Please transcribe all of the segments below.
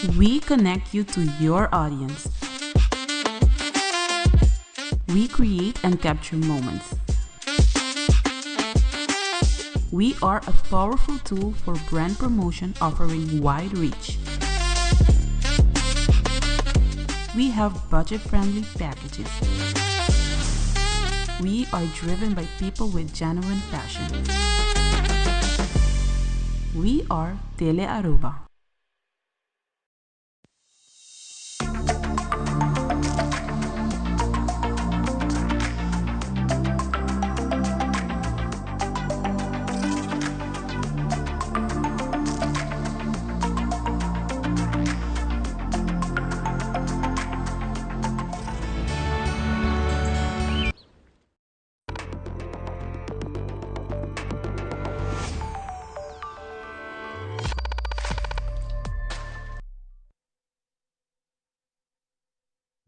We connect you to your audience. We create and capture moments. We are a powerful tool for brand promotion offering wide reach. We have budget-friendly packages. We are driven by people with genuine passion. We are Tele Aruba.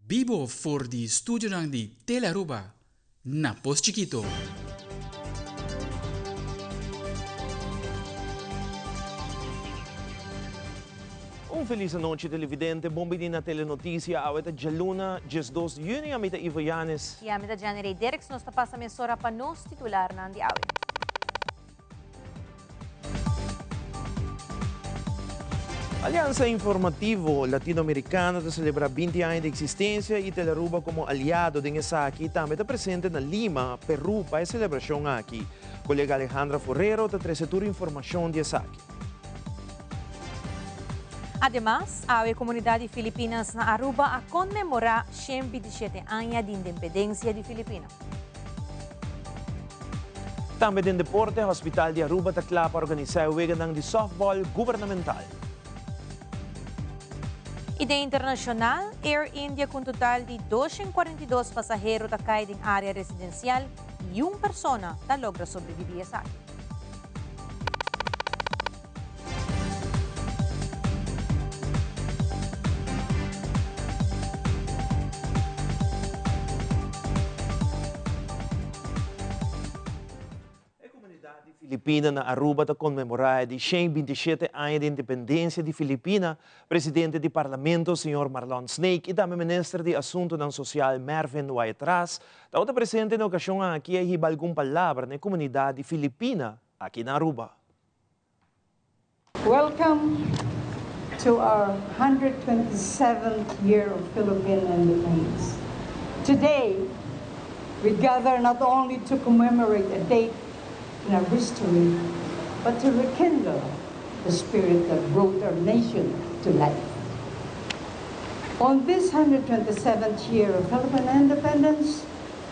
Bibo for di studionan di Telearuba na Pos Chikito. Un felis anochi televidente, bon bini na Telenoticia, awe ta djaluna 12 di juni, ami ta Ivo Yanes. Y ami ta Jenny Ray Dirks, nos ta pasa mesora pa nos titularnan di awe. Aliansa Informativo Latinoamericano ta celebra 20 aña di existencia y Telearuba como aliado den esaki tambe ta presente na Lima, Peru pa e celebracion aki. Colega Alejandra Forrero ta trece tur informacion di esaki. Ademas, awe comunidad di Filipinas na Aruba a conmemora 127 aña di independencia di Filipina. Tambe den deporte, Hospital di Aruba ta cla pa organisa e weganan di softball gubernamental. Y den internacional, Air India cu un total di 242 pasahero ta cay den area residencial y un persona ta logra sobrevivi esaki. E comunidad di Filipina na Aruba ta conmemora e di 127 aña di independencia di Filipina. Presidente di Parlamento, señor Marlon Sneek y tambe Minister di Asuntonan Social, Mervin Wyatt-Ras, tabata presente na ocasion aki a hiba algun palabra na e comunidad di Filipina aki na Aruba. Welcome to our 127th year of Philippine independence. Today, we gather not only to commemorate a date in our history, but to rekindle the spirit that brought our nation to life. On this 127th year of Philippine independence,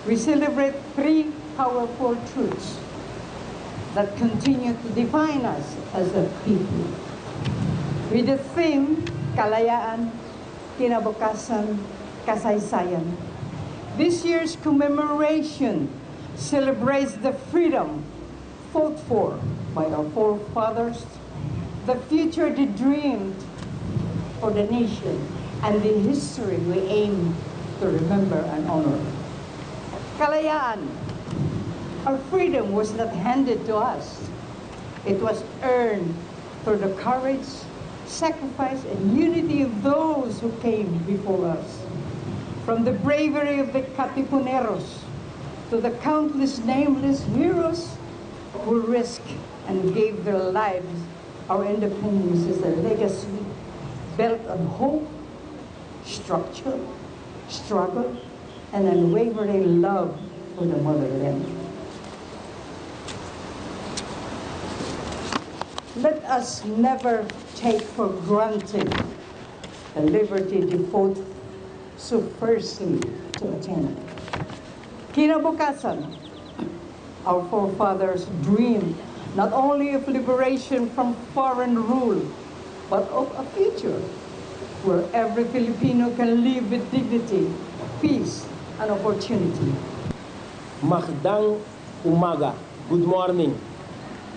we celebrate three powerful truths that continue to define us as a people. With the theme, Kalayaan, Kinabukasan, Kasaysayan. This year's commemoration celebrates the freedom fought for by our forefathers, the future they dreamed for the nation, and the history we aim to remember and honor. Kalayaan, our freedom was not handed to us. It was earned through the courage, sacrifice, and unity of those who came before us. From the bravery of the Katipuneros to the countless nameless heroes who risked and gave their lives, our independence is a legacy built on hope, structure, struggle, and unwavering love for the motherland. Let us never take for granted the liberty they fought so fiercely to attain. Kinabukasan, our forefathers dreamed not only of liberation from foreign rule, but of a future where every Filipino can live with dignity, peace, and opportunity. Magandang umaga. Good morning.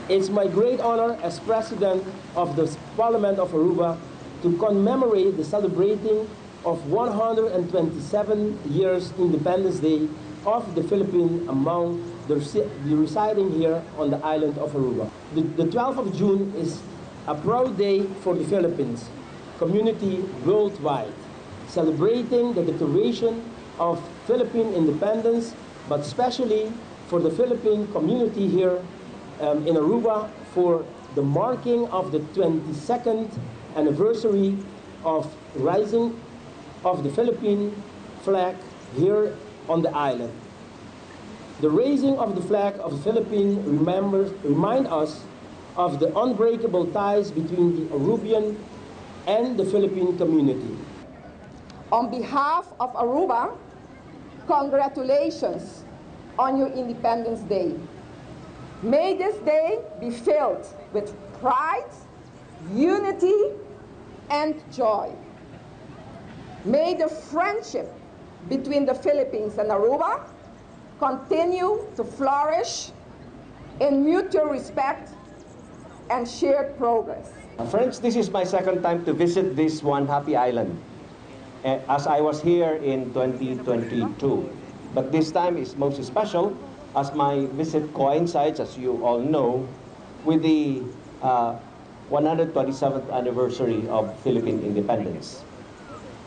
It's my great honor as President of the Parliament of Aruba to commemorate the celebrating of 127 years Independence Day of the Philippines among the residing here on the island of Aruba. The 12th of June is a proud day for the Philippines. community worldwide, celebrating the declaration of Philippine independence, but especially for the Philippine community here in Aruba for the marking of the 22nd anniversary of rising of the Philippine flag here on the island. The raising of the flag of the Philippines remind us of the unbreakable ties between the Arubian and the Philippine community. On behalf of Aruba, congratulations on your Independence Day. May this day be filled with pride, unity, and joy. May the friendship between the Philippines and Aruba continue to flourish in mutual respect and shared progress. Friends, this is my second time to visit this one happy island, as I was here in 2022. But this time is most special as my visit coincides, as you all know, with the 127th anniversary of Philippine independence.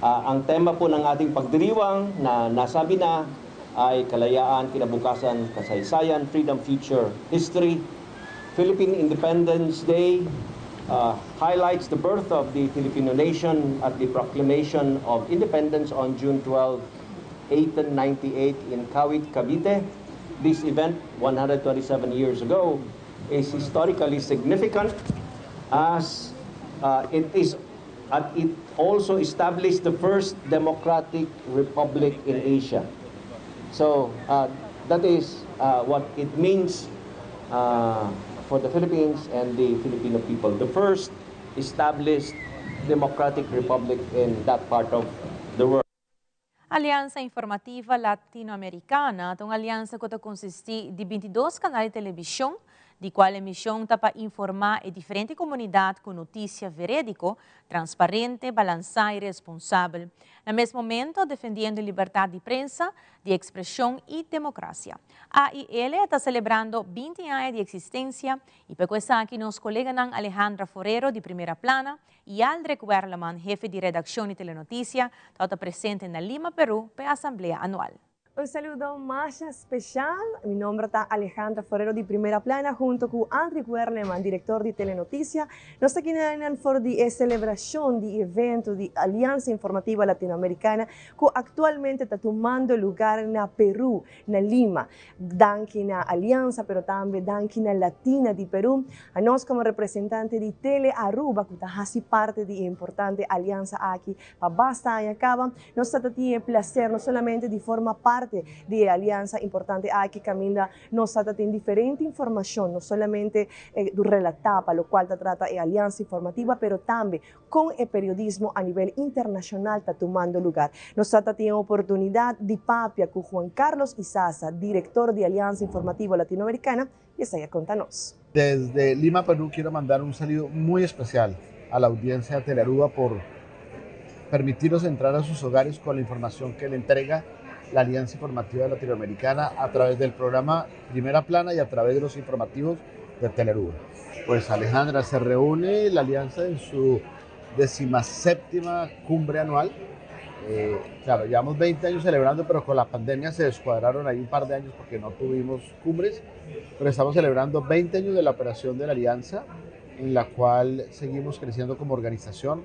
Ang tema po ng ating pagdiriwang na nasabi na ay kalayaan, kinabukasan, kasaysayan, freedom, future, history. Philippine Independence Day highlights the birth of the Filipino nation at the proclamation of independence on June 12, 1898 in Kawit, Cavite. This event, 127 years ago, is historically significant as it also established the first democratic republic in Asia. So that is what it means for the Philippines and the Filipino people. The first established democratic republic in that part of the world. Alianza Informativa Latinoamericana, un alianza cu ta consisti di 22 canal di television, di cual mision ta pa informa e diferente comunidad cu noticia veridico, transparente, balansa y responsabel. Na mesun momento, defendiendo libertad di prensa, di expresion y democracia. AIL ta celebrando 20 aña di existencia y pa esaki nos colega Alejandra Forero di Primera Plana y Aldrich Werleman, hefe di redaccion di Telenoticia, ta presente na Lima, Peru, pa e asamblea anual. Un saludo mas especial. Mi nomber ta Alejandra Forero di Primera Plana, hunto cu Aldrich Werleman, director di Telenoticia. Nos ta aki pa e celebracion di evento di Alianza Informativa Latinoamericana, cu actualmente ta tumando luga na Peru, na Lima. Danki na Alianza, pero tambe danki na Latina di Peru. Anos como representante di Tele Aruba, cu ta parti di importante alianza aki, pa basta aña caba, nos tin e placer no solamente di forma parte di alianza importante aki, caminda nos tin diferente informacion, no solamente relata pa locual ta trata e alianza informativa, pero tambe cu e periodismo a nivel internacional ta tumando luga. Nos tin oportunidad di papia cu Juan Carlos Isaza, director di Alianza Informativa Latinoamericana, y esey conta nos. Desde Lima, Perú, quiero mandar un saludo muy especial a la audiencia de Telearuba por permitirnos entrar a sus hogares con la información que le entrega la Alianza Informativa Latinoamericana a través del programa Primera Plana y a través de los informativos de Telearuba. Pues Alejandra, se reúne la Alianza en su 17ª cumbre anual. Claro, llevamos 20 años celebrando, pero con la pandemia se descuadraron ahí un par de años porque no tuvimos cumbres, pero estamos celebrando 20 años de la operación de la Alianza, en la cual seguimos creciendo como organización,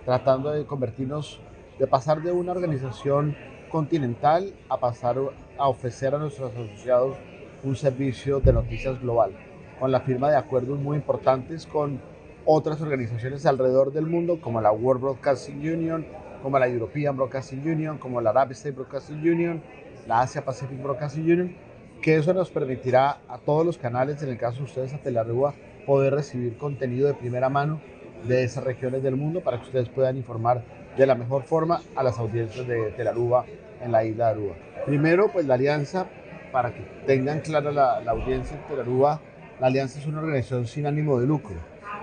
tratando de convertirnos, de pasar de una organización continental a pasar a ofrecer a nuestros asociados un servicio de noticias global, con la firma de acuerdos muy importantes con otras organizaciones alrededor del mundo, como la World Broadcasting Union, como la European Broadcasting Union, como la Arab State Broadcasting Union, la Asia Pacific Broadcasting Union, que eso nos permitirá a todos los canales, en el caso de ustedes a Telearuba, poder recibir contenido de primera mano de esas regiones del mundo para que ustedes puedan informar de la mejor forma a las audiencias de Telearuba en la isla de Aruba. Primero, la alianza, para que tengan clara la audiencia de Telearuba, la alianza es una organización sin ánimo de lucro.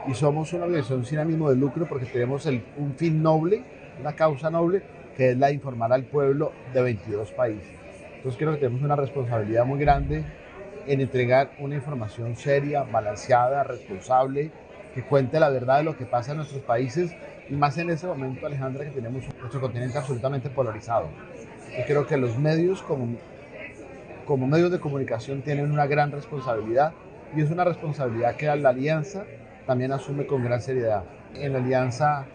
Y somos una organización sin ánimo de lucro porque tenemos un fin noble, una causa noble, que es la de informar al pueblo de 22 países. Entonces creo que tenemos una responsabilidad muy grande en entregar una información seria, balanceada, responsable, que cuente la verdad de lo que pasa en nuestros países y más en ese momento, Alejandra, que tenemos nuestro continente absolutamente polarizado. Yo creo que los medios como, como medios de comunicación tienen una gran responsabilidad y es una responsabilidad que la Alianza también asume con gran seriedad. En la Alianza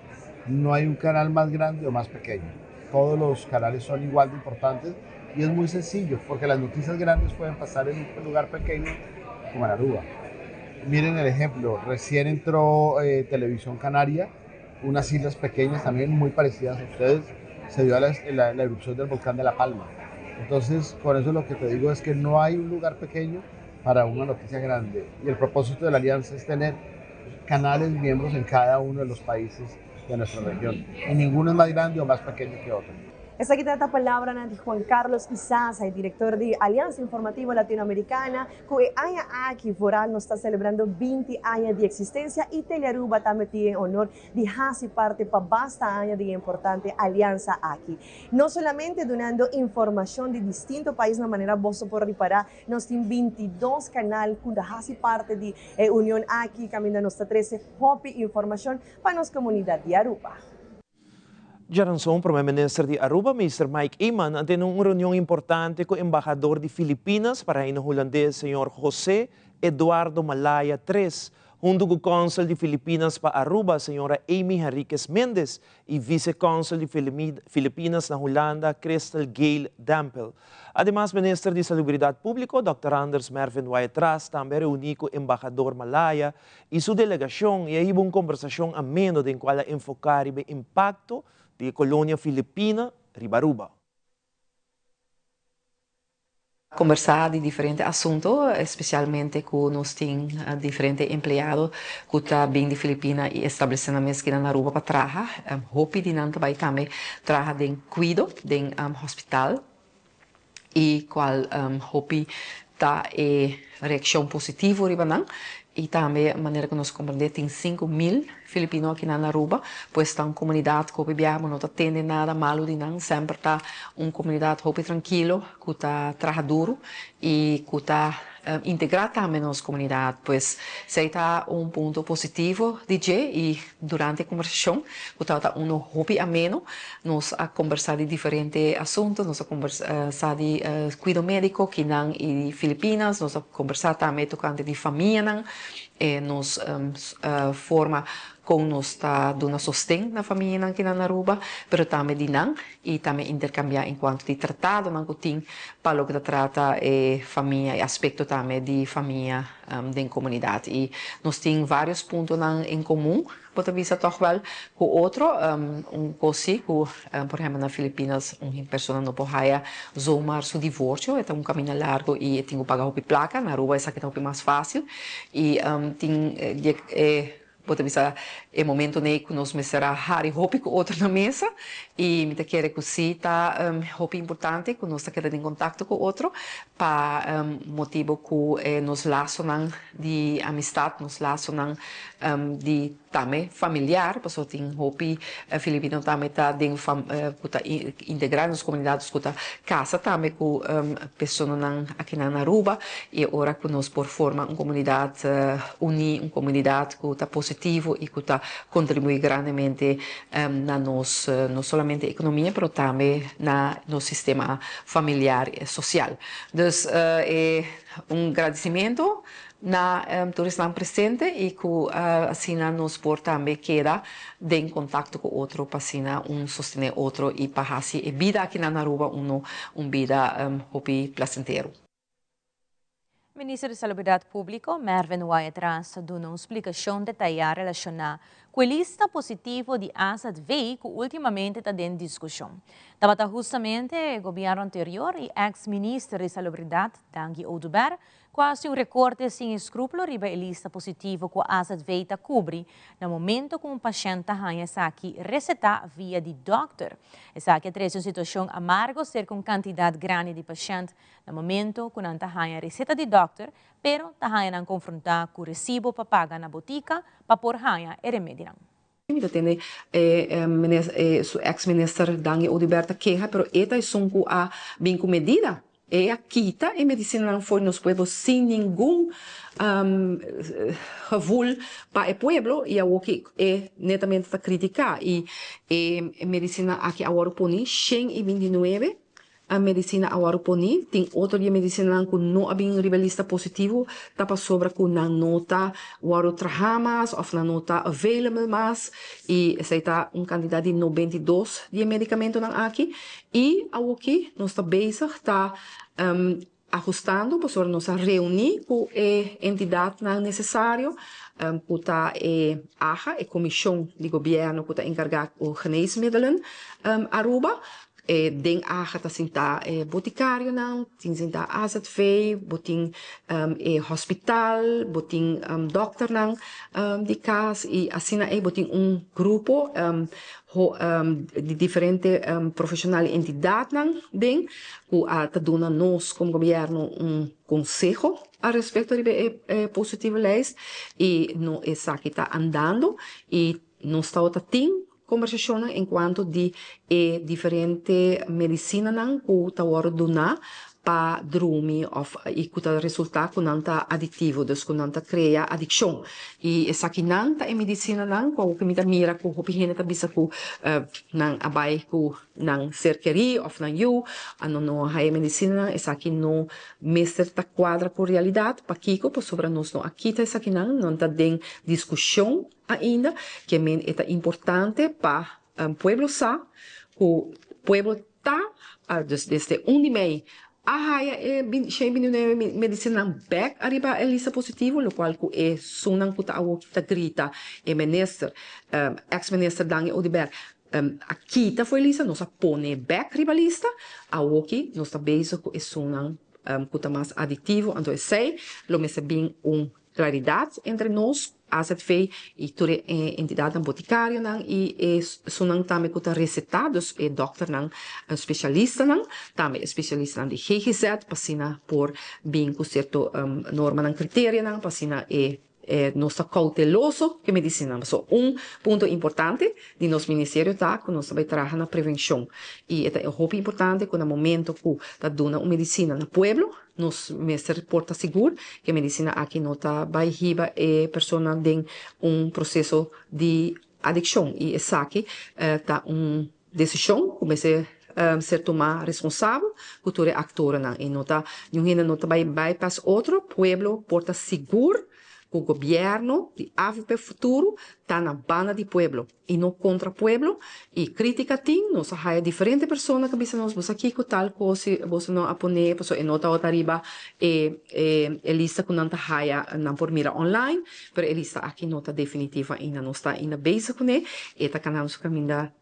no hay un canal más grande o más pequeño. Todos los canales son igual de importantes y es muy sencillo porque las noticias grandes pueden pasar en un lugar pequeño como en Aruba. Miren el ejemplo, recién entró eh, Televisión Canaria, unas islas pequeñas también muy parecidas a ustedes, se dio la, la, la erupción del volcán de La Palma. Entonces, con eso lo que te digo es que no hay un lugar pequeño para una noticia grande. Y el propósito de la alianza es tener canales miembros en cada uno de los países de nuestra región. Y ninguno es más grande o más pequeño que otro. Esaki ta palabra di Juan Carlos Isaza, director di Alianza Informativa Latinoamericana, cu e aña aki vooral nos ta celebrando 20 aña di existencia y Telearuba tambe tin honor di haci parti pa basta aña di e importante alianza aki. No solamente dunando informacion di distinto pais na manera boso por ripara, nos tin 22 canal cu ta haci parti di e union aki, caminda nos ta trece hopi informacion pa nos comunidad di Aruba. Diaranson, Prome Minister di Aruba, Minister Mike Eman, a tene un reunion importante cu embahador di Filipinas pa Reino Hulandes, señor José Eduardo Malaya III, hunto cu consul di Filipinas pa Aruba, señora Amy Henriquez Mendez, y vice-consul di Filipinas na Hulanda, Crystal Gail Dempel. Ademas, Minister di Salubridad Publico, Dr. Anders Mervin Wyatt-Ras, tambe a reuni cu embahador Malaya y su delegacion y a hiba un conversacion ameno den cual a enfoca riba e impacto di e colonia Filipina riba Aruba. Combersa di diferente asunto, especialmente cu nos tin diferente empleado cu ta bin di Filipina y establece nan mes aki na Aruba pa traha. Hopi di nan ta bay tambe traha den cuido, den hospital y cual hopi ta e reaccion positivo riba nan y tambe manera cu nos comprende tin 5000 Filipino aki na Aruba, pues ta un comunidad cu hopi biaha no ta tende nada malo di nan, semper ta un comunidad hopi trankilo, cu ta traha duro y cu ta integra tambe nos comunidad, pues esey ta un punto positivo di dje. Y durante e conversacion, cu tabata uno hopi ameno, nos a conversa di diferente asunto, nos a conversa di cuido medico akinan y Filipinas, nos a conversa tambe tocante di famianan, nos forma con nos ta duna sosten na famianan akinan na Aruba, pero tambe di nan y tambe intercambia en cuanto di tratadonan cu tin pa loke ta trata e famia y aspecto tambe di famia den comunidad. Y nos tin varios puntonan en comun, bo ta bisa toch wel cu otro. Un cos si cu, por ehempel, na Filipinas un persona no por haya zomaar su divorcio, e ta un camino largo y e tin cu paga hopi placa. Na Aruba esaki ta hopi mas facil y tin e, bo ta bisa, e momento ney cu nos mester a hari hopi cu otro na mesa y mi ta kere cu si ta hopi importante cu nos ta keda den contacto cu otro pa motibo cu nos lasonan di amistad, nos lasonan di tambe familiar, pasobra tin hopi Filipino tambe ta den fam cu ta integra nos comunidad, cu ta casa tambe cu personanan akinan na Aruba y ora cu nos por forma un comunidad uni, un comunidad cu ta positivo y cu ta contribui grandemente na nos no solamente economia pero tambe na nos sistema familiar y social. Dus un gradicimento na tur esnan presente y cu asina nos por tambe keda den contacto cu otro pa asina un sostene otro y pa haci e bida aki na Aruba uno un bida hopi placentero. Minister di Salubridad Publico, Mervin Wyatt-Ras, a duna un splicacion detaya relaciona cu e lista positivo di AZV cu ultimamente ta den discusion. Tabata hustamente e gobierno anterior y ex-minister di Salubridad, Dangui Oduber, cu a haci un recorte sin escrupulo riba e lista positivo cu AZV ta cubri na momento cu un pashent ta haya esaki receta via di dokter. Esaki a trece un situacion amargo cerca un cantidad grandi di pashent na momento cu nan ta haya receta di dokter, pero ta haya nan confronta cu recibo pa paga na botica pa por haya e remedinan. Mi ta tende e su ex-minister Dangui Oduber ta keha, pero e ta esun cu a bin cu medida. E a kita e medicinanan for di nos pueblo sin ningun gevoel pa e pueblo y awoki e netamente ta critica y e medicina aki a worde poni 129 medicina a worde poni. Tin otro di e medicinanan cu no a bin riba e lista positivo ta pasobra cu nan no ta worde traha mas of nan no ta available mas y esey ta un cantidad di 92 di e medicamentonan aki. Y awoki nos ta bezig ta ajustando pasobra nos a reuni cu e entidadnan necesario cu ta e AGA, e comision di gobierno cu ta encarga cu geneesmiddelen Aruba. Den AGA ta sinta e boticarionan, tin sinta AZV, bo tin e hospital, bo tin dokternan di cas y asina ey bo tin un grupo di diferente profesional y entidadnan den cu a ta duna nos como gobierno un conseho al respecto riba e positieve lijst y no esaki ta andando y nos tabata tin conversacionnan en cuanto di e diferente medicinanan cu ta wordo duna pa drumi of y cu ta resulta cu nan ta adictivo, dus cu nan ta crea adiccion. Y esakinan ta e medicinanan cu awor cu mi ta mira cu hopi hende ta bisa cu nan a bay cu nan ser keri of nan yu a no no a haya e medicinanan, esaki no mester ta cuadra cu realidad. Pakico? Pasobra nos no a kita esakinan, nan ta den discusion ainda, ke men e ta importante pa pueblo sa cu pueblo ta, dus desde un di mei a haya e shen bintinuebe medicinanan bek ariba e lista positivo, locual cu e sunnan cu ta awo ta grita e minister, ex minister Dangui Oduber a kita for e lista, nos a pone bek riba lista, awoki nos ta bezig cu e sunnan cu ta mas adictivo, anto esey lo mester bin un Claridad entre nos, azv, y tur e entidadnan boticarionan y esunnan tambe cu ta receta, dus e dokternan specialistanan, tambe e specialistanan di ggz, pa asina por bin cu cierto normanan, criterianan, pa asina e nos ta cauteloso cu e medicinanan. Pasobra un punto importante di nos ministerio ta cu nos ta bay traha na prevencion y e ta hopi importante cu na momento cu ta duna un medicina na pueblo, Nos mester por ta sigur ku e medisina aki no ta bai hiba e persona den un proseso di adikshon i esaki ta un desishon ku mester ser tumá responsabel ku tur e aktornan i no ta niun hende no ta bai bypass otro. Pueblo por ta sigur ku gobièrnu di avp Futuro ta na banda di pueblo. Y no contra pueblo y critica tin, nos a haya diferente persona cu bisa nos bo sa kico tal cos si boso no a pone pasobra e no tabata riba e e lista cu nan ta haya nan por mira online, pero e lista aki no ta definitivo ainda, nos ta ainda bezig cune, e ta cana su caminda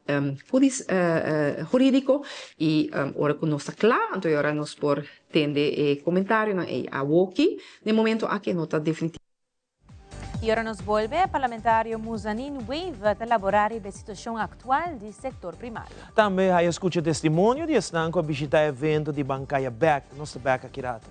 huridico y ora cu nos ta cla anto e ora nos por tende e comentarionan ey. Awoki den momento aki e no ta definitivo. Y ora nos bolbe, parlamentario Muzanin Wever ta labora riba e situacion actual di sector primario. Tambe haya scucha testimonio di esnan cu a bishita e evento di Bancaya Bek. Nos ta bek aki rato.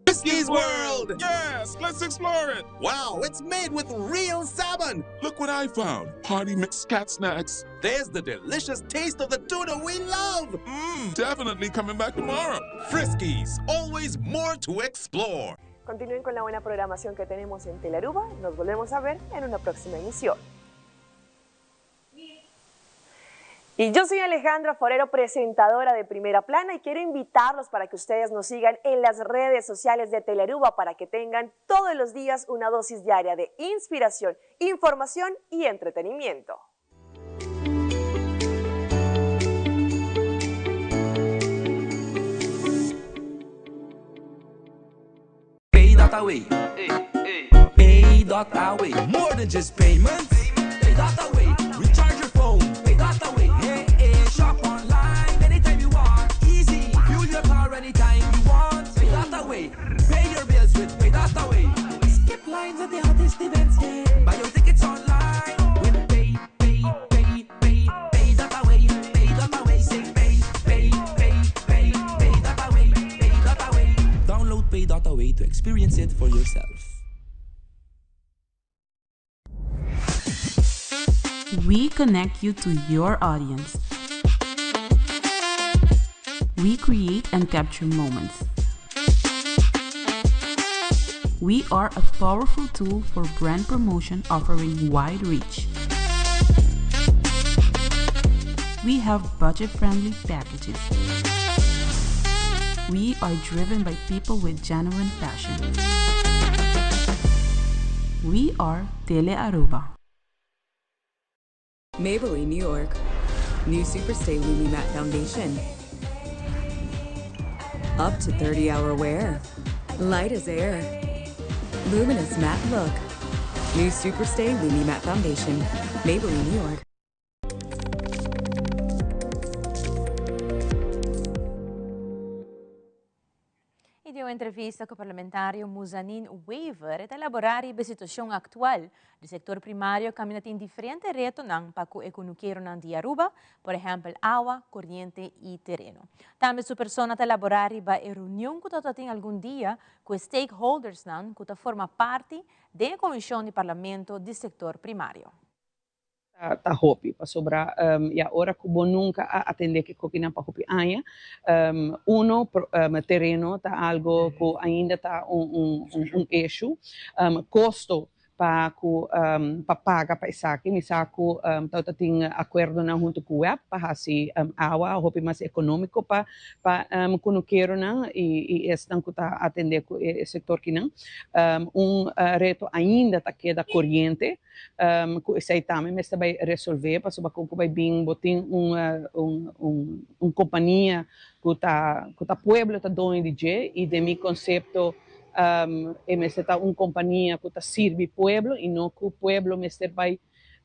Friskies World! Yes, let's explore it! Wow, it's made with real salmon! Look what I found! Party mix cat snacks. There's the delicious taste of the tuna we love! Mmm, definitely coming back tomorrow. Friskies, always more to explore. Continúen con la buena programación que tenemos en Telaruba. Nos volvemos a ver en una próxima emisión. Y yo soy Alejandra Forero, presentadora de Primera Plana, y quiero invitarlos para que ustedes nos sigan en las redes sociales de Telearuba para que tengan todos los días una dosis diaria de inspiración, información y entretenimiento. Pay.away. Pay.away. More than just payments. Pay.away. Recharge your phone. Pay.away. Hey, hey. Shop online anytime you want. Easy. Fuel your car anytime you want. Pay.away. Pay your bills with Pay.away. Skip lines at the hottest events. Yeah. Buy your tickets online with Pay, Pay, Pay, Pay, Pay.away. Pay.away. Say Pay, Pay, Pay, Pay, Pay.away. Pay.away. Download Pay.away to experience. Experience it for yourself. We connect you to your audience. We create and capture moments. We are a powerful tool for brand promotion offering wide reach. We have budget-friendly packages. We are driven by people with genuine passion. We are Tele Aruba. Maybelline New York. New Superstay Lumi Matte Foundation. Up to 30 hour wear. Light as air. Luminous matte look. New Superstay Lumi Matte Foundation. Maybelline New York. Y den un entrevista cu parlamentario Muzanin Wever, e ta elabora riba e situacion actual di sector primario caminda tin diferente retonan pa cu e cunukeronan di Aruba, por ehempel awa, coriente y tereno. Tambe su persona ta elabora riba e reunion cu ta tin algun dia cu e stakeholdersnan cu ta forma parti den e comision di parlamento di sector primario. Ta hopi pasobra ya ora ku bo nunka a atendé ku e kokinan pa hopi aña, uno tereno ta algo ku ainda ta un issue, kosto pa ku pa paga pa esaki, mi sa ku tabata tin akuerdonan huntu ku web pa hasi awa hopi mas ekonómiko pa pa kunukeronan i esnan ku ta atendé ku e sektor kinan. Un reto ainda ta keda koriente. Ku esei tambe mester bai resolvé pasobra kon ku bai bin bo tin un un un kompania ku ta ku ta pueblo ta doño di dje i den mi konsepto e mester ta un kompania ku ta sirbi pueblo i no ku pueblo mester bai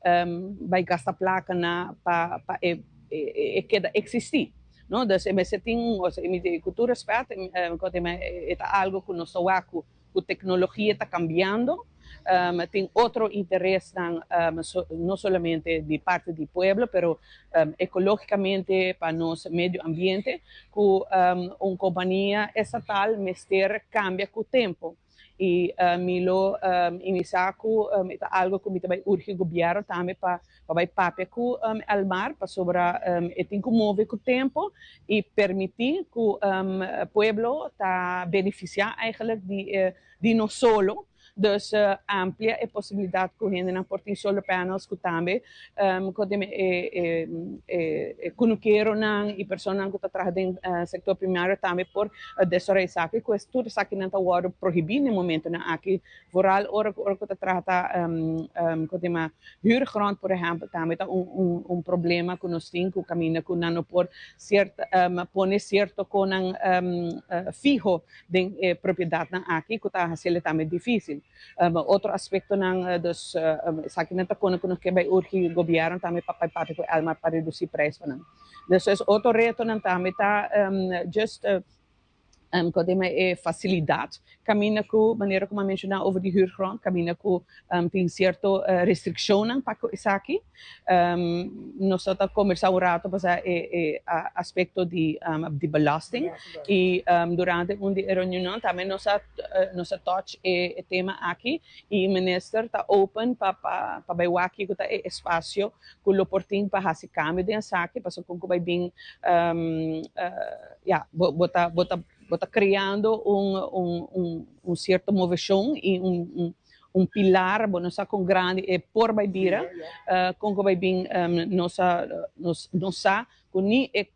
bai gasta plaka na pa pa e e keda eksistí no. Dus e mester tin un osea mi ku tur respèt e ta algu ku nos ta wak ku Ku teknologia ta kambiando, tin otro interesnan no solamente di parti di pueblo pero ekológikamente pa nos medio ambiente ku un kompania estatal mester kambia ku tempu. I mi lo inisá ku e ta algu ku mi ta bai urgi gobièrnu tambe pa Pa bai papia ku Elmar pasobra e tin ku move ku tempo i permití ku pueblo ta benefisiá eigenlijk di no solo. Dus amplia e posibilidat ku hendenan por tin solar panels ku tambe ku e kunukeronan i personanan ku ta traha den sektor primario tambe por desaroyá esaki ku tur esakinan ta wòrdu prohibí na e momentonan aki. Vooral ora ku ora ku ta trata ku tema huurgrond por ehèmpel tambe ta un un un problema ku nos tin ku kaminda ku nan no por sierto pone sierto konan fiho den e propiedatnan aki ku ta hasiel tambe difísil. Otro aspektonan dus esakinan ta kone ku nos ke bai urgi gobièrnu tambe pa bai papia ku Elmar pa redusí preis pa nan. Despues otro retonan tambe ta just Ku tin e fasilidat kaminda ku manera ku mi a menshoná over di huurgrond kaminda ku tin sierto restrikshonnan pa ku esaki. Nos ta kombersá un rato pasá e e aspekto di di belasting i durante un di e reunionnan tambe nos a nos a touch e tema aki i minister ta open pa pa bai wak kiko ta e espasio ku lo por tin pa hasi kambio den esaki pasobra kon ku bai bin Ya, bo bo ta bo ta bo ta creando un un un un cierto movecion y un un un pilar, bo no sa con grandi e por bay bira, con cu bay bin nos a nos nos sa cu ni e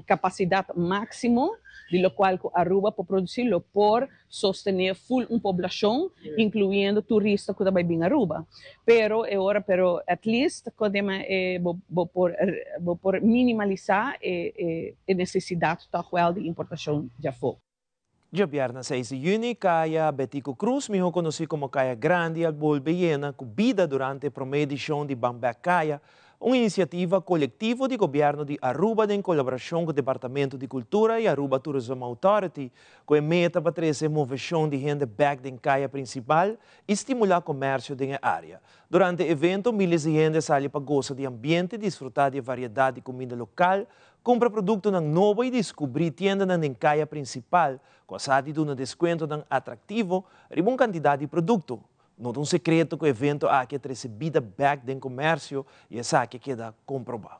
capacidad maximo di locual cu Aruba por produci lo por sostené ful un poblashon, inkluyendo turista ku ta bai bin Aruba. Pero e ora pero at least kodema e bo bo por bo por minimalisá e e e nesesidat tòg wèl di importashon djafó. Djabièrnè seis di yüni, Kaya Betico Croes, mihó konosí komo Kaya Grandi, a bolbe yena ku bida durante e promé edishon di Ban Bèk Kaya. Un iniciativa colectivo di Gobierno di Aruba den colaboracion cu Departamento di Cultura y Aruba Tourism Authority cu e meta pa trece movecion di hende bek den caya principal y stimula comercio den e area. Durante e evento miles di hende a sali pa gosa di ambiente, disfruta di e variedad di cuminda local, cumpra productonan nobo y descubri tiendanan den caya principal cu a sa di duna descuentonan atractivo riba un cantidad di producto. No ta un secreto cu e evento aki a trece bida bek den comercio y esaki a keda comproba.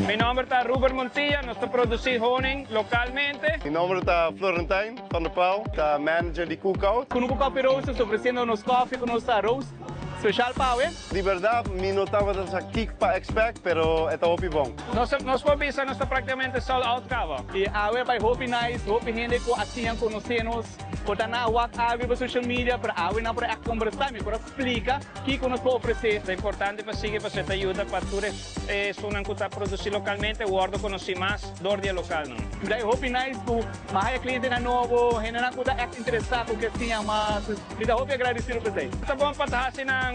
Mi nomber ta Ruben Montilla, nos ta produci honing localmente. Mi nomber ta Florentijn van der Paal, ta manager di Cookout. Cunucu Coffee Roasters ofreciendo nos koffie cu nos ta roast special pa awe. Di berdad mi no tabata sa kiko pa expect pero e ta hopi bon. Nos nos por bisa nos ta practicamente sold out caba. Y awe bay hopi nice, hopi hende cu a siña conoce nos, por ta nan a wak awe riba social media pero awe nan por a combersa, mi por a splica kiko nos por ofrece. Ta importante pa sigui pasobra ta yuda pa tur esunnan cu ta produci localmente wordo conoci mas door di e localnan. Mi ta hopi nice cu mi a haya clientenan nobo, hendenan cu ta echt interesa cu ke siña mas. Mi ta hopi agradecido pa esey. Ta bon pa ta haci nan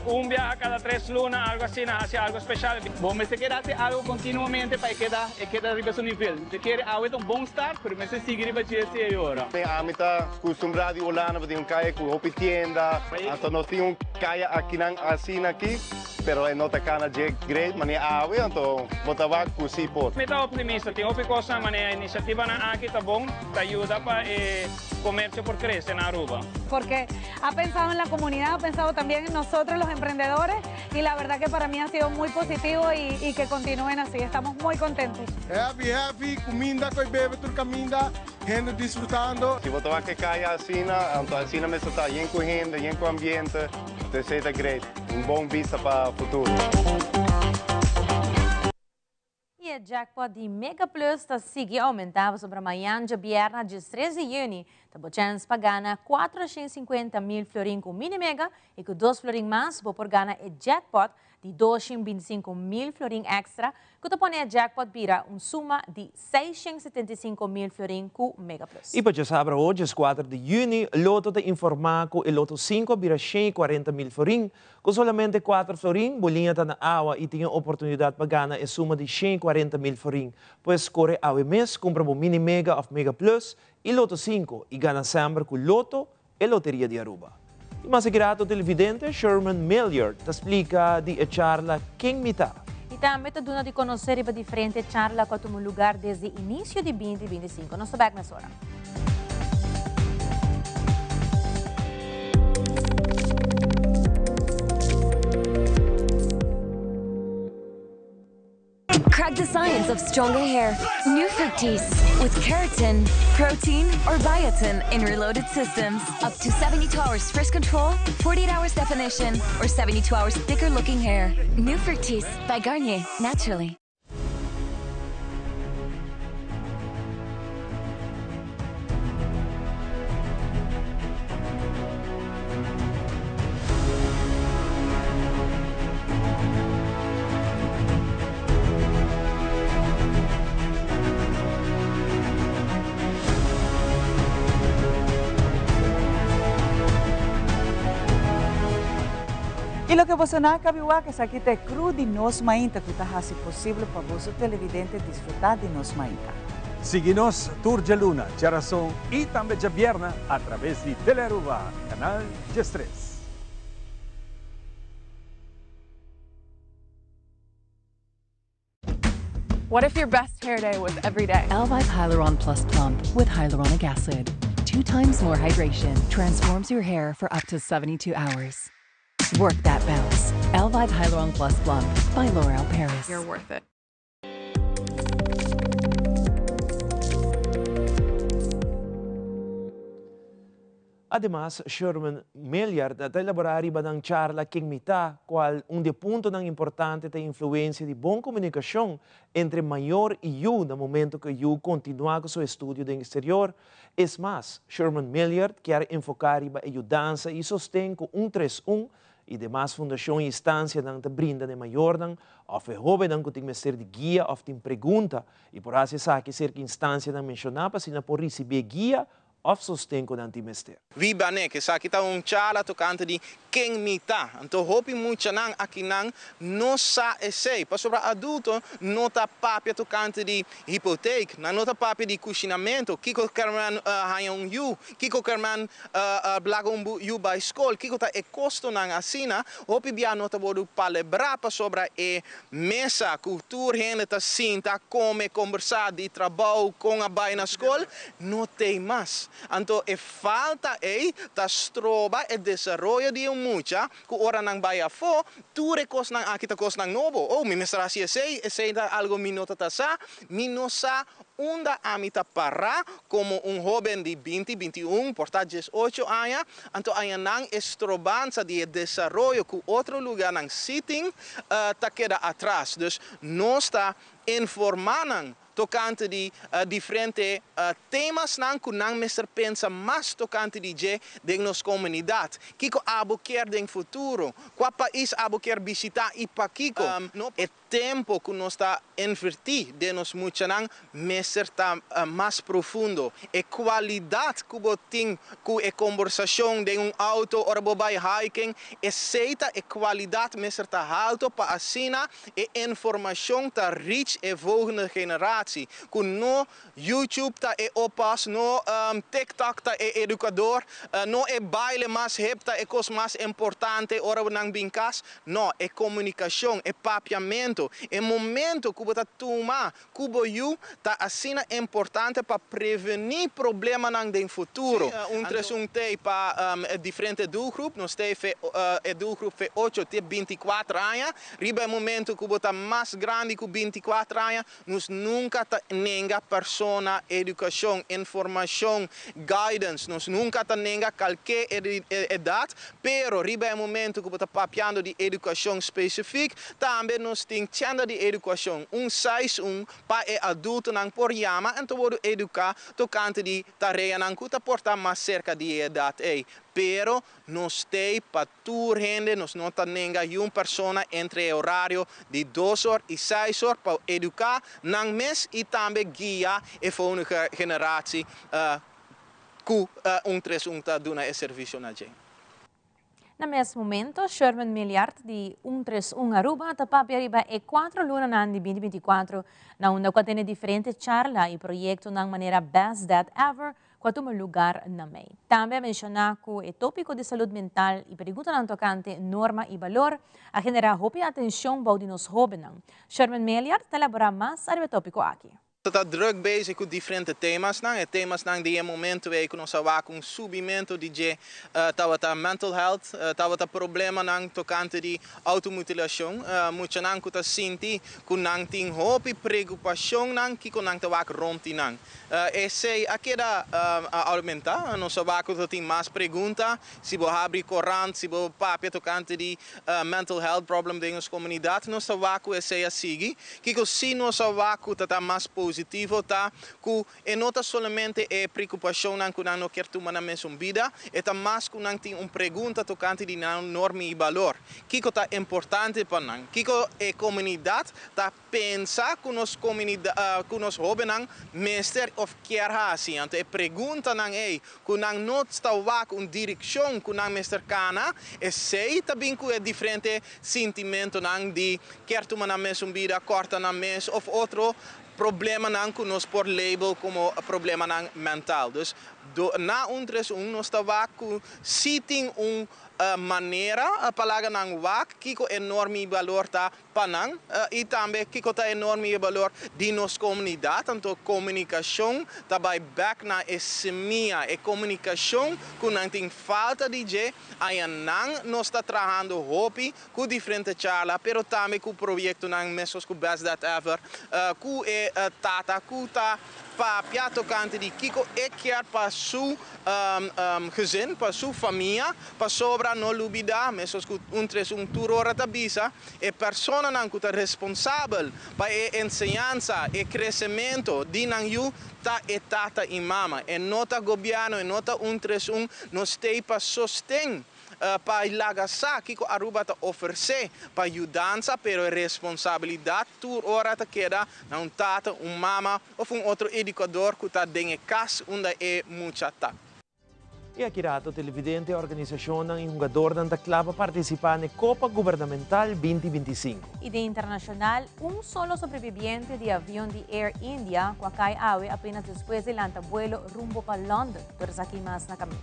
un biaha cada tres luna, algo asina, haci algo special. Bo mester keda haci algo continuamente pa e keda e keda riba su nivel. Mi ta kere awe ta un bon start, pero mester sigui riba dje si e ora. Ami ta custumbrá di Hulanda pa tin un caya cu hopi tienda, anto nos tin un caya akinan asina aki, pero e no ta cana dje great manera awe, anto bo ta wak cu si por. Mi ta optimista, tin hopi cosnan manera iniciativanan aki ta bon, ta yuda pa e. comercio por crece na Aruba. Porque ha pensado en la comunidad, ha pensado también en nosotros los emprendedores y la verdad que para mí ha sido muy positivo y, y que continúen así. Estamos muy contentos. Happy, happy, cuminda cu bebe tur caminda, hende disfrutando. Si bo ta wak e caya asina, anto asina mester ta, yen cu hende, yen cu ambiente, entonces esey ta great, un bon bista pa futuro. Y e jackpot di Mega Plus ta sigui aumenta pasobra mañan djabièrna 13 di yüni ta bo chèns pa gana 450 mil florin ku Mini Mega y ku dos florin mas bo por gana e jackpot di 225 mil florin extra ku ta pone e jackpot bira un suma di 675 mil florin ku Mega Plus. Y pa djasabra awe, 4 di yüni, Lotto ta informá ku e Lotto 5 a bira 140 mil florin. Ku solamente 4 florin, bo liña ta na awa i tin oportunidat pa gana e suma di 140 mil florin. Pues kore awe mes, kumpra bo Mini Mega òf Mega Plus i Lotto 5 i gana semper ku Lotto, e loteria di Aruba. I mas grato televidente, Sherman Milliard ta splika di e charla Ken Mi Ta. I tambe ta duna di konosé riba diferente charla ku a tuma lugá desde inisio di 2025. Nos ta bèk mesora. Crack the science of stronger hair. New Fructis with keratin, protein, or biotin in reloaded systems. Up to 72 hours frizz control, 48 hours definition, or 72 hours thicker looking hair. New Fructis by Garnier, naturally. I loke boso a kaba di wak esaki ta e crew di Nos Mainta ku ta hasi posibel pa boso televidente disfrutá di Nos Mainta. Sigui nos tur djaluna, djarason i tambe djabièrnè a traves di Telearuba, Kanal 13. What if your best hair day was every day? Elvive Hyaluron Plus Plump with hyaluronic acid. Two times more hydration transforms your hair for up to 72 hours. Work that bounce. Elvive Hyaluron Plus Plump by L'Oreal Paris. You're worth it. Ademas, Sherman Milliard ta elaborá riba nan charla Ken Mi Ta, kual un di e puntonan importante ta e influensia di bon komunikashon entre mayor i yu na momento ku e yu kontinuá ku su estudio den eksterior. Es mas, Sherman Milliard kier enfoká riba e yudansa i sosten ku 131 i demas fundashon i instansianan ta brinda na e mayornan òf e hóbennan ku tin mester di guia òf tin pregunta i por hasi esaki serka instansianan menshoná pa asina por risibí e guia. òf sosten ku nan tin mester. Viba Nek, esaki ta un charla tokante di ken mi ta. Anto hopi muchanan akinan no sa esei, pasobra adulto no ta papia tokante di hipoteek, nan no ta papia di kushinamentu, kiko kermen haña un yu, kiko kermen laga un yu bai skol, kiko ta e kostonan asina, hopi bia no ta wordu palebrá pasobra e mesa ku tur hende ta sinta, kome, kombersá di trabou, kon a bai na skol, no t'ei mas. Anto e falta ei ta stroba e desaroyo di un mucha ku ora nan bai afó, tur e kosnan aki ta kosnan nobo. Oh, mi mester hasi esei, esei ta algu mi no ta ta sa. Mi no sa unda ami ta pará komo un hóben di binti, 21, por ta 18 aña. Anto añanan e strobansa di e desaroyo ku otro lugánan sí tin, ta keda atras. Dus nos ta informá nan tokante di diferente temasnan ku nan mester pensa mas tokante di dje den nos komunidat. Kiko abo kier den futuro? Kua pais abo kier bishitá i pakiko? E tempo ku nos ta invertí den nos muchanan mester ta mas profundo. E kualidat ku bo tin ku e kombersashon den un outo ora bo bai hiking, esei ta e kualidat mester ta halto pa asina e informashon ta reach e volgende generatie. Ku no YouTube ta e oppas, no TikTok ta e edukador, no e baile mas hip ta e kos mas importante ora nan bin kas. No, e komunikashon, e papiamentu, e momento ku bo ta tuma ku bo yu ta asina importante pa prevení problemanan den futuro. Un tres un t'ei pa e diferente doelgroep. Nos t'ei fe e doelgroep fe ocho te 24 aña. Riba e momento ku bo ta mas grandi ku 24 aña, nos nunka ta nenga persona edukashon, informashon, guidance. Nos nunka ta nenga kalke edat, pero riba e momento ku bo ta papiando di edukashon spesifik, tambe nos tin tienda di edukashon, un seis un, pa e adultonan por yama en ta wordu eduká tokante di tareanan ku ta por ta mas serka di e edat ei. Pero nos t'ei pa tur hende, nos no ta nenga yun persona entre e orario di dos or i seis or pa eduká nan mes i tambe guia e volgende generatie ku un tres un ta duna e servisio na dje. Na mes momento, Sherman Milliard di un tres un Aruba ta papia riba e cuatro lunanan di 2024 na unda cu a tene diferente charla y proyectonan manera Best Dad Ever cu a tuma lugar na mei. Tambe a menciona cu e topico di salud mental y preguntanan tocante norma y balor a genera hopi atencion bou di nos hobennan. Sherman Milliard ta elabora mas ariba e topico aki. Ta druk bezig ku diferente temasnan. E temasnan di e momento ei ku nos a wak un subimento di dje tabata mental health, tabata problemanan tokante di outomutilashon, muchanan ku ta sinti ku nan tin hopi preokupashonnan kiko nan ta wak rònt di nan. Esei a keda oumentá. Nos a wak ku ta tin mas pregunta. Si bo habri korant, si bo papia tokante di mental health problem den nos komunidat, nos ta wak ku esei a sigui. Kiko si nos a wak ku ta ta mas positivo ta ku e no ta solamente e preokupashonnan ku nan no kier tuma nan mesun bida, e ta mas ku nan tin un pregunta tokante di nan norma i balor. Kiko ta importante pa nan? Kiko e komunidat ta pensa ku nos ku nos hóbennan mester òf kier hasi? Anto e preguntanan ei ku nan no ta wak un direkshon ku nan mester kana, esei ta bin ku e diferente sintimentonan di kier tuma nan mes un bida, kòrta nan mes òf otro problemanan ku nos por label komo problemanan mental. Dus na un tres un nos ta wak ku si tin un manera pa laga nan wak kiko e norma i balor ta pa nan i tambe kiko ta e norma i e balor di nos komunidat. Anto komunikashon ta bai bèk na e simia, e komunikashon ku nan tin falta di dje. Aña nan nos ta trahando hopi ku diferente charla, pero tambe ku proyektonan meskos ku Best Dad Ever, ku e tata ku ta papia tokante di kiko e kier pa su gezin, pa su famia, pasobra no lubida, meskos ku un tres un tur ora ta bisa, e personanan ku ta responsabel pa e enseñansa, e kresementu di nan yu ta e tata i mama. E no ta gobièrnu, e no ta un tres un, nos t'ei pa sosten. pa laga sa kiko Aruba ta ofresé pa yudansa, pero e responsabilidat tur ora ta keda na un tata, un mama òf un otro edukador ku ta den e kas unda e mucha ta. I aki rato televidente, organisashonnan i hungadornan ta kla pa partisipá n'e Kopa Gubernamental binti 25. I den internashonal, un solo sobrebibiente di avion di Air India ku a kai awe apenas despues di lanta buelo rumbo pa London. Tur esaki mas na kaminda.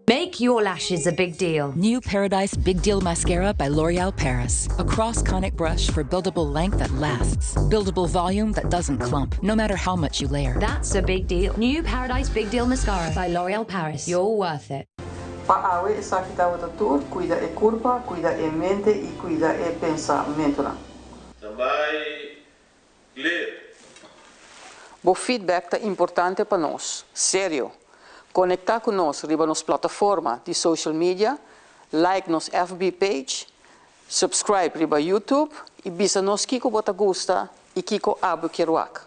Make your lashes a big deal. New Paradise Big Deal Mascara by L'Oreal Paris. A cross-conic brush for buildable length that lasts. Buildable volume that doesn't clump, no matter how much you layer. That's a big deal. New Paradise Big Deal Mascara by L'Oreal Paris. You're worth it. Pa awe esaki tabata tur, cuida e curpa, cuida e mente y cuida e pensamentonan. Standby, clear. Bo feedback ta importante pa nos. Serio! Conecta cu nos riba nos plataforma di social media, like nos FB page, subscribe riba YouTube y bisa nos kico bo ta gusta y kico abo kier wak.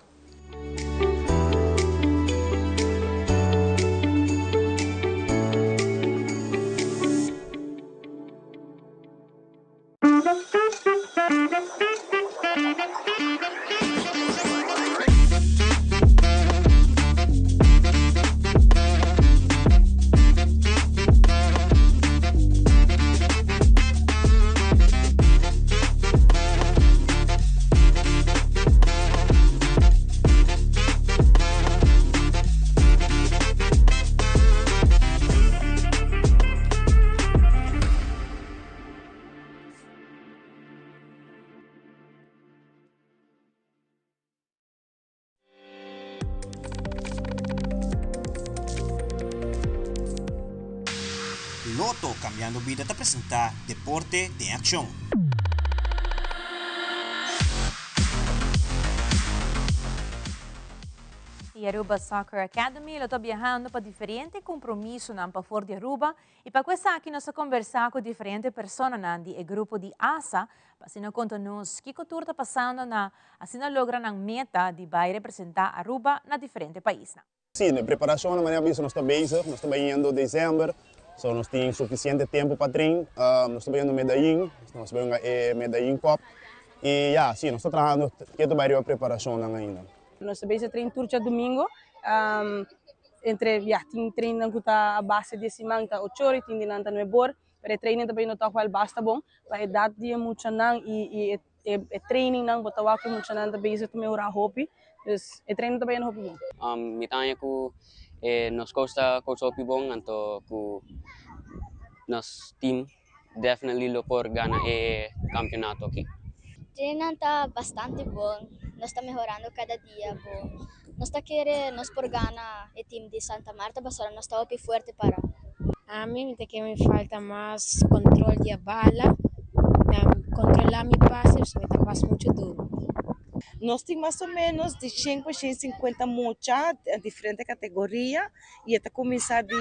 Lotto Cambiando Bida ta presenta Deporte den Accion. E Aruba Soccer Academy lo ta biahando pa diferente compromisonan pafor di Aruba y pa cu esaki nos a conversa cu diferente personanan di e grupo di ASA pa asina conta nos kico tur ta pasando na asina logra nan meta di bay representa Aruba na diferente paisnan. Sí, e preparacion na manera bisa nos ta bezig, nos ta bayendo december, so nos tin suficiente tempo pa train, nos ta bayendo Medellin, nos ta bayendo e Medellin Cup y ya, sí, nos ta trahando keto bay riba preparacionnan ainda. Nos ta bezig train tur djadomingo, entre ya tin trainnan cu ta a base di e siman ta ocho or y tin di nan ta nuebe or, pero e training ta bayendo toch wel basta bon pa edad di e muchanan y e E trainingnan bo ta wak ku muchanan ta bezig ta mehorá hopi. Dus e training ta bayendo hopi bon. Mi ta haña ku nos coach ta coach hopi bon anto ku nos team definitely lo por gana e campeonato aki. Trainingnan ta bastante bon, nos ta mehorando kada dia bon. Nos ta kere nos por gana e team di Santa Marta pasobra nos ta hopi fuerte para. Ami mi ta kere mi falta mas control di e bala, controla mi pase pasobra mi ta pas mucho duro. Nos tin mas o menos di shen pa shen sinkuenta mucha den diferente kategoria i e ta kuminsá di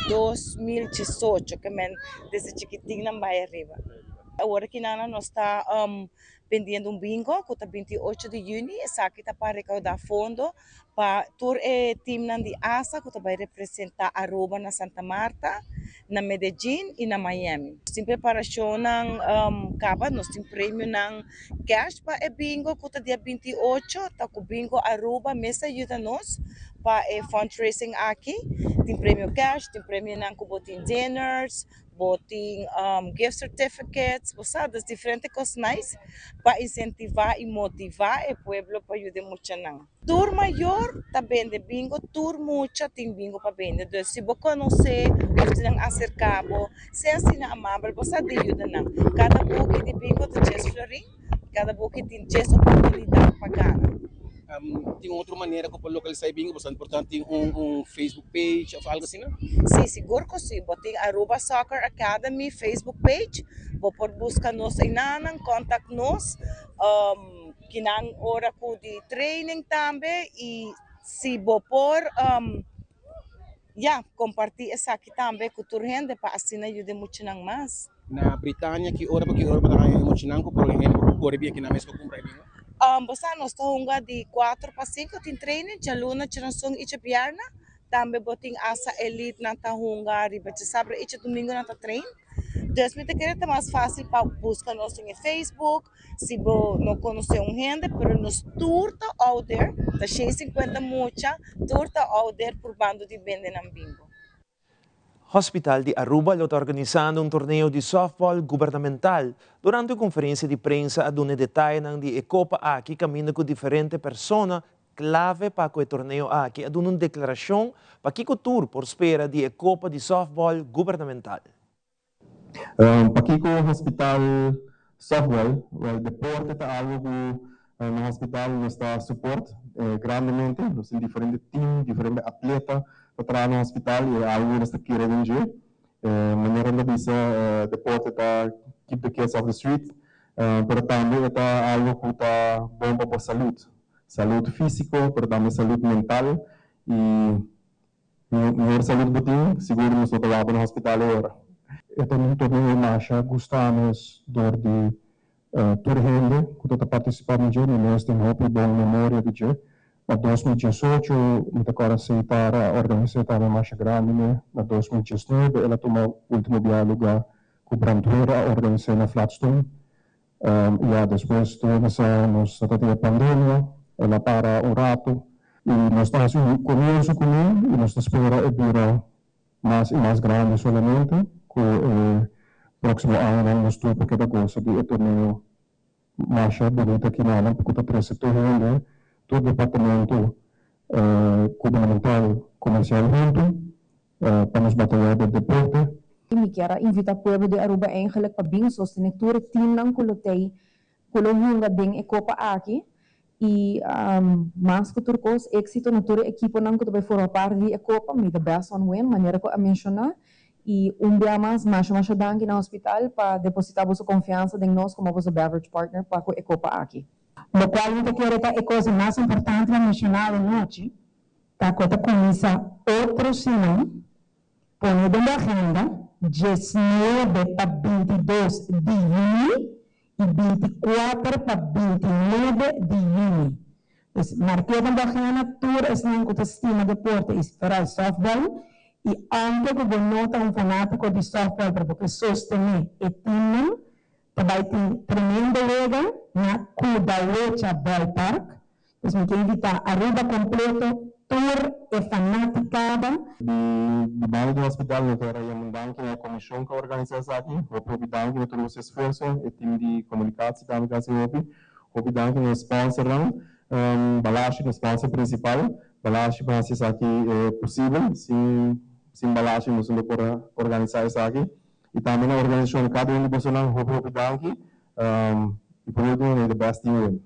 2018 ke men desde chikitin nan bai ariba. Awor aki nan nos ta Bendiendo un bingo ku ta 28 di yüni, esaki ta pa rekaudá fondo pa tur e timnan di asa ku ta bai representá Aruba na Santa Marta, na Medellin i na Miami. Nos tin preparashonnan kaba, nos tin premionan kèsh pa e bingo ku ta dia 28, ta ku Bingo Aruba mes a yuda nos pa e fundraising aki. Tin premio kèsh, tin premionan ku bo tin dinners, Bo tin gift certificates, bo sa, dus diferente kos nice pa insentivá i motivá e pueblo pa yuda e muchanan. Tur mayor ta bende bingo, tur mucha tin bingo pa bende. Dus si bo konosé òf si nan aserká bo, sea asina amabel, bo sa di yuda nan. Kada buki di bingo ta djes florin, kada buki tin djes oportunidat pa gana. Tin un otro manera ku por lokalisá e bingo? Bo sa importante tin un Facebook page òf algu asina? Sí, sigur ku sí. Bo tin Aruba Soccer Academy Facebook page. Bo por buska nos einanan, contact nos kinan ora ku di training tambe i si bo por ya kompartí esaki tambe ku tur hende pa asina yuda e muchanan mas. Na Britania ki ora pa ki ora bo ta haña e muchanan ku por hende por kore bien kinan mes pa kumpra e bingo? Bo sa nos ta hunga di kuater pa sinku tin training djaluna, djaranson i djabièrnè. Tambe bo tin asa elite nan ta hunga riba djasabra i djadumingu nan ta train. Dus mi ta kere ta mas fásil pa buska nos den e Facebook si bo no konosé un hende pero nos tur ta out there ta 150 mucha tur ta out there purbando di bende nan bingo. Hospital di Aruba lo ta organisando un torneo di softball gubernamental. Durante un conferencia di prensa a duna e detayenan di e copa aki caminda cu diferente persona clave pa cu e torneo aki a duna un declaracion pa kico tur por spera di e copa di softball gubernamental. Pakiko hospital softball? Well, deporte ta algo ku na hospital nos ta support grandemente. Nos tin diferente team, diferente atleta ta traha na hospital y e algo ku nos ta kere den dje. Manera nan ta bisa deporte ta keep the kids off the street, pero tambe e ta algo ku ta bon pa bo salud. Salud fisico, pero tambe salud mental y. Mihor salud bo tin, sigur nos no ta wak bo na hospital e ora. E ta un torneo masha gusta mes dor di tur hende ku ta ta partisipá den dje. Mi mes tin hopi bon memoria di dje. Na 2018 mi ta kòrda Seitar a organis'é tambe masha grandi me. Na 2019 el a tuma ultimo bia lugá ku Brandweer a organis'é na Flatstone. Ya despues tur mesa nos ta tin e pandemia, el a para un rato y nos ta haci un comienzo cu mi y nos ta spera e bira mas y mas grandi solamente cu e proximo añanan nos tur por keda goza di e torneo masha bunita kinanan cu ta trece tur hende, tur departamento gubernamental, comercial hunto pa nos bataya den deporte. Mi kier a invita pueblo di Aruba eigenlijk pa bin sostene tur e teamnan cu lo tey cu lo hunga den e copa aki y mas cu tur cos exito na tur e ekiponan cu ta bay forma parti di e copa, may the best one win manera cu a menciona y un bia mas masha masha danki na hospital pa deposita boso confiansa den nos como boso beverage partner pa cu e copa aki. Locual mi ta kere ta e cosa mas importante pa menciona awe nochi ta cu ta cuminsa otro siman, pone den bo agenda, 19 pa 22 di juni y 24 pa 29 di juni. Dus mark'é den bo agenda tur esnan cu ta stima deporte y vooral softball y aunke cu bo no ta un fanatico di softball pero bo ke sostene e teamnan, Ta bai tin tremendo wega na Kudawecha Ballpark. Dus mi ke invitá Aruba completo, tur e fanaticada. Di di banda di hospital no kier a yama un danki na e comision cu a organisa esaki. Hopi hopi danki na tur boso esfuerso. E team di comunicatie tambe ta haci hopi. Hopi danki na e sponsornan. Balashi ta sponsor principal. Balashi pa haci esaki posibel. Sin sin Balashi nos no por a organisa esaki. Y tambe na organisacion cada un di bosonan hopi hopi danki y por ultimo may the best team win.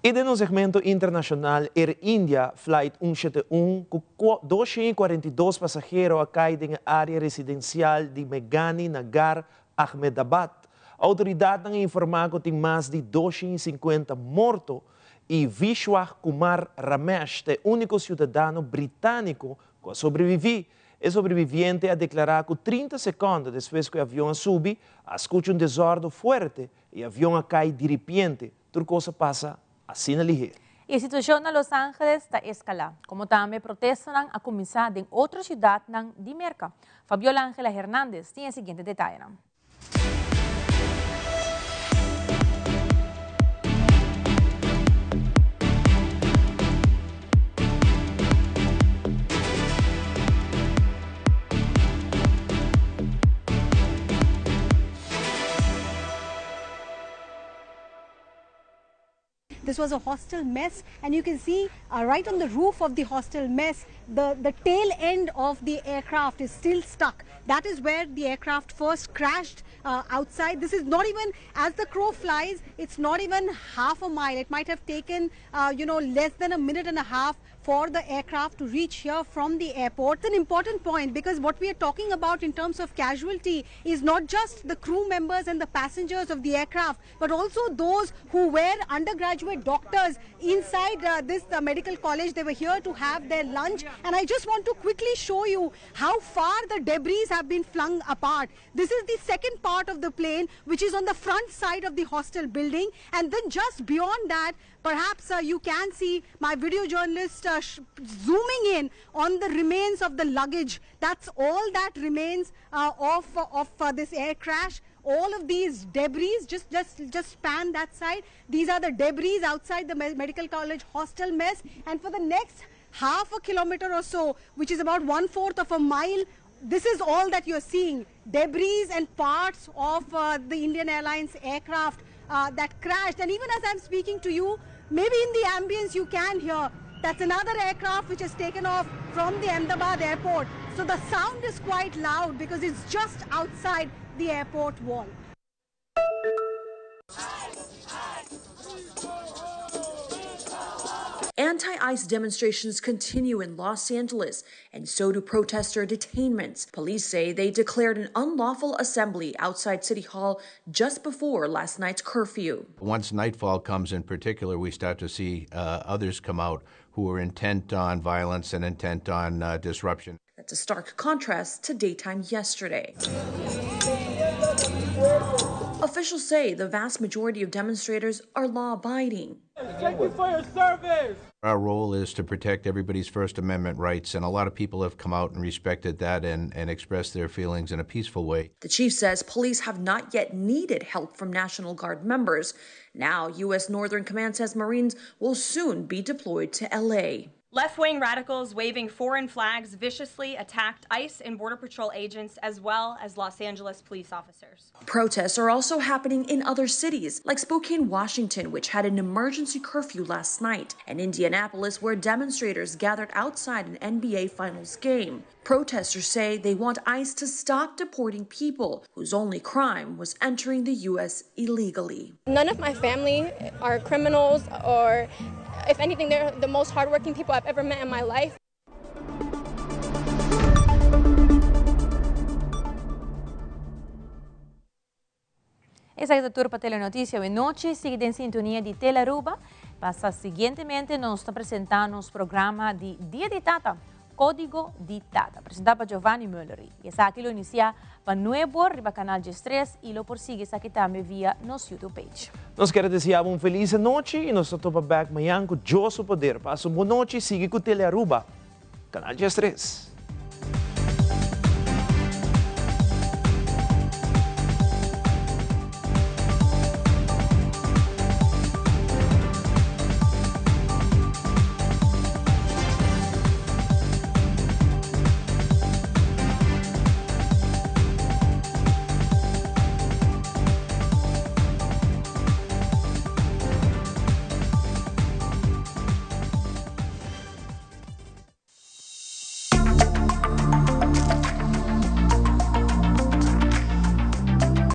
Y den un segmento internacional Air India Flight un shete un cu 242 pasahero a cay den e area residencial di Meghani Nagar, Ahmedabad. Autoridadnan a informa cu tin mas di 250 morto y Vishwah Kumar Ramesh ta e unico ciudadano Britanico cu a sobrevivi. E sobreviviente a deklará ku 30 sekònde despues ku e avion a subi, a skucha un desòrdu fuerte i e avion a kai diripiente. Tur kos a pasa asina lihé. E situashon na Los Angeles ta eskalá, komo tambe protestanan a kuminsá den otro siudatnan di Merka. Fabiola Angela Hernandez tin e siguiente detayenan. This was a hostel mess and you can see uh, right on the roof of the hostel mess, the, the tail end of the aircraft is still stuck. That is where the aircraft first crashed uh, outside. This is not even, as the crow flies, it's not even half a mile. It might have taken, uh, you know, less than a minute and a half for the aircraft to reach here from the airport. It's an important point because what we are talking about in terms of casualty is not just the crew members and the passengers of the aircraft, but also those who were undergraduate doctors inside uh, this uh, medical college. They were here to have their lunch. And I just want to quickly show you how far the debris have been flung apart. This is the second part of the plane, which is on the front side of the hostel building. And then just beyond that, perhaps uh, you can see my video journalist uh, zooming in on the remains of the luggage. That's all that remains uh, of, of uh, this air crash all of these debris just just just span that side these are the debris outside the medical college hostel mess and for the next half a kilometer or so which is about one fourth of a mile this is all that you're seeing debris and parts of uh, the Indian Airlines aircraft uh, that crashed. And even as I'm speaking to you, maybe in the ambience you can hear that's another aircraft which has taken off from the Ahmedabad airport. So the sound is quite loud because it's just outside the airport wall. Anti ICE demonstrations continue in Los Angeles, and so do protester detainments. Police say they declared an unlawful assembly outside City Hall just before last night's curfew. Once nightfall comes, in particular, we start to see uh, others come out who are intent on violence and intent on uh, disruption. That's a stark contrast to daytime yesterday. Officials say the vast majority of demonstrators are law abiding. Thank you for your service. Our role is to protect everybody's First Amendment rights, and a lot of people have come out and respected that and, and expressed their feelings in a peaceful way. The chief says police have not yet needed help from National Guard members. Now, U.S. Northern Command says Marines will soon be deployed to L.A. Left wing radicals waving foreign flags viciously attacked ICE and Border Patrol agents as well as Los Angeles police officers. Protests are also happening in other cities, like Spokane, Washington, which had an emergency curfew last night, and Indianapolis, where demonstrators gathered outside an NBA Finals game. Protesters say they want ICE to stop deporting people whose only crime was entering the U.S. illegally. None of my family are criminals or if anything, they're the most hardworking people I've ever met in my life. Esaki ta tur pa Telenoticia awe nochi. Sigui den sintonia di Telearuba. Pasa siguientemente nos ta presenta nos programa di Dia di Tata, Codigo di Tata, presenta pa Giovanni Mullery. Y esaki lo inicia pa nuebor riba Canal 13 y lo por sigui esaki tambe via nos YouTube page. Nos kier a desea bo un feliz anochi y nos ta topa bek mañan cu Dios su poder. Pasa un bon nochi, sigui cu Telearuba, Canal 13.